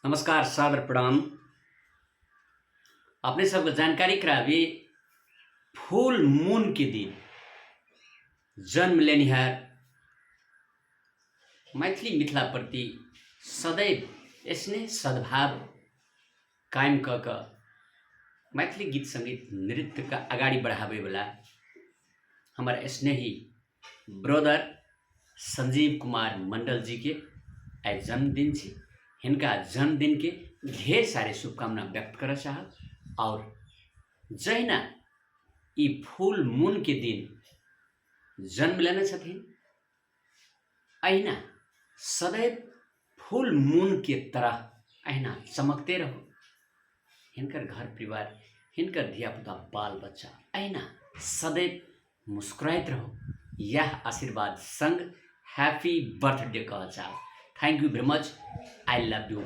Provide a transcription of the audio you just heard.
नमस्कार, सादर प्रणाम। अपने सबके जानकारी कराबी, फूल मून के दिन जन्म लेनिहार, मैथिली मिथिला प्रति सदैव स्नेह सद्भाव कायम कऽ कऽ मैथिली गीत सङ्गीत नृत्यके अगाडि बढ़ाबैवला हमर स्नेही ब्रदर संजीव कुमार मंडल जी के आइ जन्मदिन छी। हिनका जन्मदिनके ढेर सारे शुभकामना व्यक्त करऽ चाहब आओर जहिना ई फूल मूनके दिन जन्म लेने छथिन, अहिना सदैव फूल मूनके तरह अहिना चमकते रहू। हिनकर घर परिवार, हिनकर धियापुता, बाल बच्चा अहिना सदैव मुस्कुराइत रहू, इएह आशीर्वाद संग हैप्पी बर्थडे कहऽ चाहब। Thank you very much, I love you.